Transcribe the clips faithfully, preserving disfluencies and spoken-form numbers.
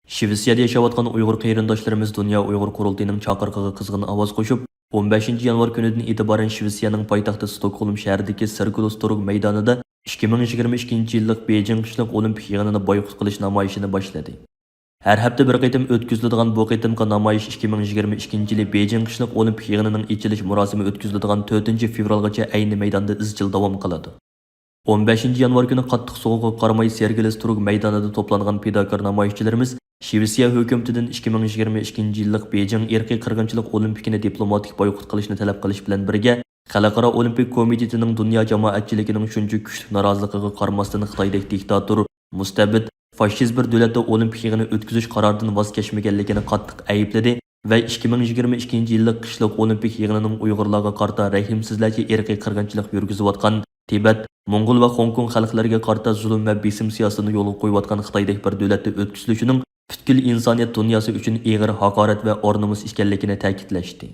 شىۋېتسىيەدە ياشاۋاتقان ئۇيغۇر قېرىنداشلىرىمىز دۇنيا ئۇيغۇر قۇرۇلتىيىنىڭ چاقىرىقىغا قىزغىن ئاۋاز قوشۇپ، ئون بەشىنچى يانۋار كۈنىدىن ئېتىبارەن شىۋېتسىيەنىڭ پايتەختى ستوكھولم شەھىرىدىكى سېرگېلس تورگ مەيدانىدا ئىككى مىڭ يىگىرمە ئىككىنچى يىللىق بېيجىڭ قىشلىق ئولىمپىك يىغىنىنى بايقۇت قىلىش نامايىشىنى باشلىدى. ھەر ھەپتە بىر قېتىم ئۆتكۈزۈلىدىغان بۇ قېتىمقى نامايىش ئىككى مىڭ يىگىرمە ئىككىنچى يىلى بېيجىڭ قىشلىق ئولىمپىك يىغىنىنىڭ ئېچىلىش مۇراسىمى ئۆتكۈزۈلىدىغان تۆتىنچى فېۋرالغىچە ئەينى مەيداندا ئىزچىل داۋام قىلىدۇ. ئون بەشىنچى يانۋار كۈنى قاتتىق سوغۇققا قارىماي، سېرگېلس تورگ مەيدانىدا توپلانغان پىداكار نامايىشچىلىرىمىز شىۋېتسىيە ھۆكۈمىتىدىن ئىككى مىڭ يىگىرمە ئىككىنچى يىللىق بېيجىڭ ئىرقىي قىرغىنچىلىق ئولىمپىكىنى دىپلوماتىك بايقۇت قىلىشنى تەلەپ قىلىش بىلەن بىرگە، خەلقئارا ئولىمپىك كومىتېتىنىڭ دۇنيا جامائەتچىلىكىنىڭ شۇنچە كۈچلۈك نارازىلىقىغا قارىماستىن، خىتايدەك دىكتاتور، مۇستەبىت، فاشىست بىر دۆلەتتە ئولىمپىك يىغىنى ئۆتكۈزۈش قارارىدىن ۋاز كەچمىگەنلىكىنى قاتتىق ئەيىبلىدى ۋە ئىككى مىڭ يىگىرمە ئىككىنچى يىللىق قىشلىق ئولىمپىك يىغىنىنىڭ ئۇيغۇرلارغا قارىتا رەھىمسىزلەرچە ئىرقىي قىرغىنچىلىق يۈرگۈزۈۋاتقان تىبەت، موڭغۇل ۋە خوڭكوڭ خەلقلىرىگە قارىتا زۇلۇم ۋە بېسىم سىياسىتىنى يولغا قويۇۋاتقان خىتايدەك بىر دۆلەتتە ئۆتكۈزۈلۈشىنىڭ پۈتكۈل ئىنسانىيەت دۇنياسى ئۈچۈن ئېغىر ھاقارەت ۋە ئار-نومۇس ئىكەنلىكىنى تەكىتلەشتى.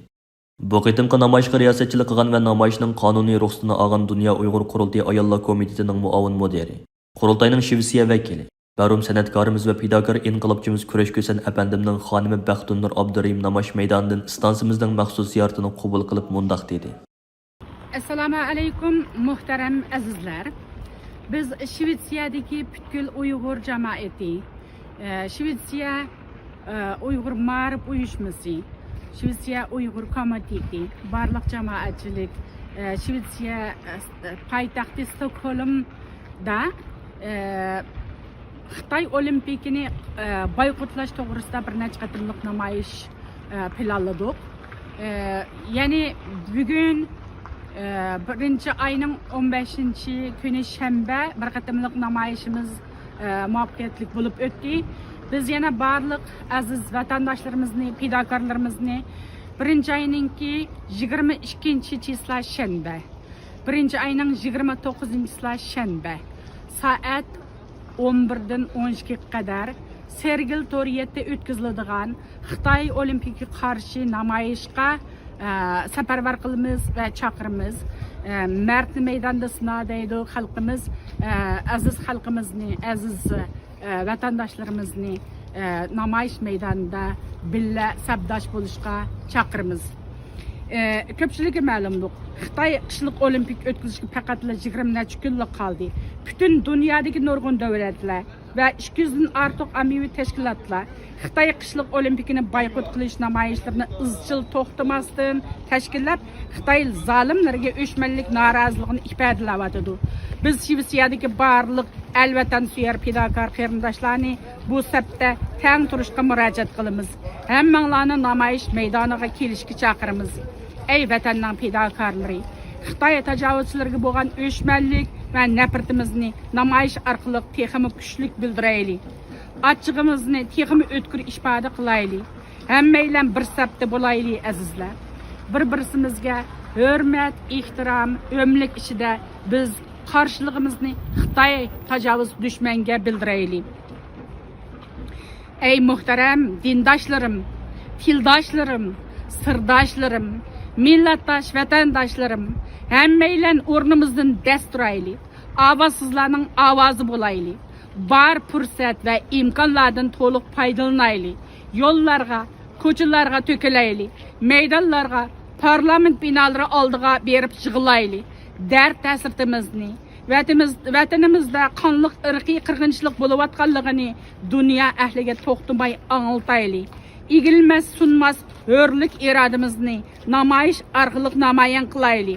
بۇ قېتىمقى نامايىشقا رىياسەتچىلىك قىلغان ۋە نامايىشنىڭ قانۇنىي رۇخسىتىنى ئالغان دۇنيا ئۇيغۇر قۇرۇلتىيى ئاياللار كومىتېتىنىڭ مۇئاۋىن مۇدىرى، قۇرۇلتاينىڭ شىۋېتسىيە ۋەكىلى، مەرھۇم سەنئەتكارىمىز ۋە پىداكار ئىنقىلابچىمىز كۈرەش كۈسەن ئەپەندىمنىڭ خانىمى بەختىنۇر ئابدۇرېھىم نامايىش مەيدانىدىن ئىستانسىمىزنىڭ مەخسۇس زىيارىتىنى قوبۇل قىلىپ مۇنداق دېدى. ئەسسالامۇ ئەلەيكۇم، مۆھتەرەم ئەزىزلەر. بىز شىۋېتسىيەدىكى پۈتكۈل ئۇيغۇر جامائىتى، ئە، شىۋېتسىيە، ئە، ئۇيغۇر مائارىپ ئۇيۇشمىسى، شىۋېتسىيە ئۇيغۇر كومىتېتى، بارلىق جامائەتچىلىك، ئە، شىۋېتسىيە، ئە، پايتەختى ستوكھولمدا، ئە، خىتاي ئولىمپىكىنى، ئە، بايقۇتلاش توغرىسىدا بىر نەچچە قېتىملىق نامايىش، ئە، پىلانلىدۇق. ئە، يەنى بۈگۈن، ئە، بىرىنچى ئاينىڭ ئون بەشىنچى كۈنى شەنبە بىر قېتىملىق نامايىشىمىز، ئە، مۇۋەپپەقىيەتلىك بولۇپ ئۆتتى. بىز يەنە بارلىق ئەزىز ۋەتەنداشلىرىمىزنى، پىداكارلىرىمىزنى بىرىنچى ئاينىڭكى يىگىرمە ئىككىنچى چىسلا شەنبە، بىرىنچى ئاينىڭ يىگىرمە توققۇزىنچىسىلا شەنبە، سائەت ئون بىردىن ئون ئىككىگە قەدەر سېرگېل توريېتتە ئۆتكۈزۈلىدىغان خىتاي ئولىمپىكىغا قارشى نامايىشقا، ئە، سەپەرۋەر قىلىمىز ۋە چاقىرىمىز. ئە، مەردنى مەيداندا سىنا دەيدۇ خەلقىمىز. ئە، ئەزىز خەلقىمىزنى، ئەزىز، ئە، ۋەتەنداشلىرىمىزنى، ئە، نامايىش مەيدانىدا بىللە سەپداش بولۇشقا چاقىرىمىز. ئە، كۆپچىلىككە مەلۇمدۇق، خىتاي قىشلىق ئولىمپىك ئۆتكۈزۈشكە پەقەتلا يىگىرمە نەچچە كۈنلا قالدى. پۈتۈن دۇنيادىكى نۇرغۇن دۆلەتلەر ۋە ئىككى يۈزدىن ئارتۇق ئاممىۋى تەشكىلاتلار خىتاي قىشلىق ئولىمپىكىنى بايقۇت قىلىش نامايىشلىرىنى ئىزچىل توختىماستىن تەشكىللەپ، خىتاي زالىملىرىگە ئۆچمەنلىك نارازىلىقىنى ئىپادىلەۋاتىدۇ. بىز شىۋېتسىيەدىكى بارلىق ئەل ۋەتەنسۆيەر پىداكار قېرىنداشلارنى بۇ سەپتە تەڭ تۇرۇشقا مۇراجىئەت قىلىمىز. ھەممىڭلارنى نامايىش مەيدانىغا كېلىشكە چاقىرىمىز. ئەي ۋەتەننىڭ پىداكارلىرى! خىتاي تاجاۋۇزچىلىرىگە بولغان ئۆچمەنلىك ۋە نەپرىتىمىزنى نامايىش ئارقىلىق تېخىمۇ كۈچلۈك بىلدۈرەيلى. ئاچچىقىمىزنى تېخىمۇ ئۆتكۈر ئىپادە قىلايلى. ھەممەيلەن بىر سەپتە بولايلى، ئەزىزلەر. بىر-بىرسىمىزگە ھۆرمەت، ئېھتىرام، ئۆملۈك ئىچىدە بىز قارشىلىقىمىزنى خىتاي تاجاۋۇز دۈشمەنگە بىلدۈرەيلى. ئەي مۆھتەرەم دىنداشلىرىم، تىلداشلىرىم، سىرداشلىرىم، مىللەتداش ۋەتەنداشلىرىم، ھەممەيلەن ئورنىمىزدىن دەس تۇرايلى. ئاۋازسىزلارنىڭ ئاۋازى بولايلى. بار پۇرسەت ۋە ئىمكانلاردىن تولۇق پايدىلىنايلى. يوللارغا، كوچىلارغا تۆكۈلەيلى. مەيدانلارغا، پارلامېنت بىنالىرى ئالدىغا بېرىپ يىغلايلى. دەرد-ھەسرىتىمىزنى، ۋەتىمىز-، ۋەتىنىمىزدە قانلىق ئىرقىي قىرغىنچىلىق بولۇۋاتقانلىقىنى دۇنيا ئەھلىگە توختىماي ئاڭلىتايلى. ئېگىلمەس، سۇنماس ھۆرلۈك ئىرادىمىزنى نامايىش ئارقىلىق نامايان قىلايلى.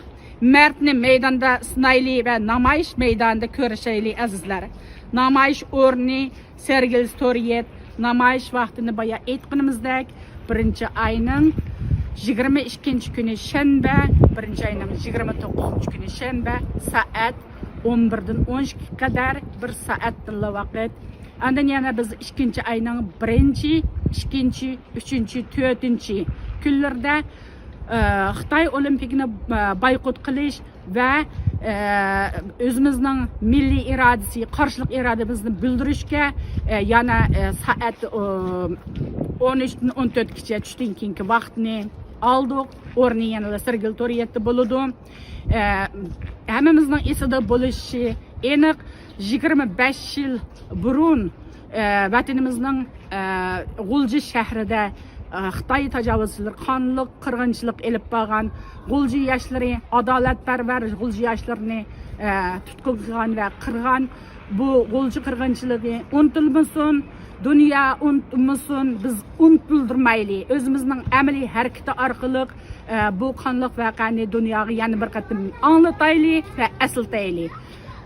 مەردنى مەيداندا سىنايلى ۋە نامايىش مەيدانىدا كۆرۈشەيلى، ئەزىزلەر. نامايىش ئورنى سېرگېلس توريېت. نامايىش ۋاقتىنى بايا ئېيتقىنىمىزدەك، بىرىنچى ئاينىڭ يىگىرمە ئىككىنچى كۈنى شەنبە، بىرىنچى ئاينىڭ يىگىرمە توققۇزىنچى كۈنى شەنبە، سائەت ئون بىردىن ئون ئىككىگە قەدەر بىر سائەتتىنلا ۋاقىت. ئاندىن يەنە بىز ئىككىنچى ئاينىڭ بىرىنچى، ئىككىنچى، ئۈچىنچى، تۆتىنچى كۈنلىرىدە، ئە، خىتاي ئولىمپىكىنى، ئە، بايقۇت قىلىش ۋە، ئە، ئۆزىمىزنىڭ مىللىي ئىرادىسى، قارشىلىق ئىرادىمىزنى بىلدۈرۈشكە، ئە، يەنە، ئە، سائەت، ئە، ئون ئۈچتىن ئون تۆتكىچە چۈشتىن كېيىنكى ۋاقىتنى ئالدۇق. ئورنى يەنىلا سېرگېل توريېتتا بولىدۇ. ئە، ھەممىمىزنىڭ ئېسىدە بولۇشى، ئېنىق يىگىرمە بەش يىل بۇرۇن، ئە، ۋەتىنىمىزنىڭ، ئە، غۇلجا شەھىرىدە، ئە، خىتاي تاجاۋۇزچىلىرى قانلىق قىرغىنچىلىق ئېلىپ بارغان، غۇلجا ياشلىرى، ئادالەتپەرۋەر غۇلجا ياشلىرىنى، ئە، تۇتقۇن قىلغان ۋە قىرغان. بۇ غۇلجا قىرغىنچىلىقى ئۇنتۇلمىسۇن، دۇنيا ئۇنتۇلمىسۇن، بىز ئۇنتۇلدۇرمايلى. ئۆزىمىزنىڭ ئەمەلىي ھەرىكىتى ئارقىلىق، ئە، بۇ قانلىق ۋەقەنى دۇنياغا يەنە بىر قېتىم ئاڭلىتايلى ۋە ئەسلىتەيلى.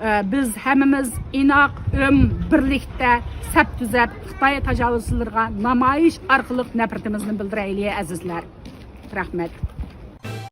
ئە، بىز ھەممىمىز ئىناق، ئۆم، بىرلىكتە سەپ تۈزەپ، خىتاي تاجاۋۇزچىلىرىغا نامايىش ئارقىلىق نەپرىتىمىزنى بىلدۈرەيلى، ئەزىزلەر. رەھمەت.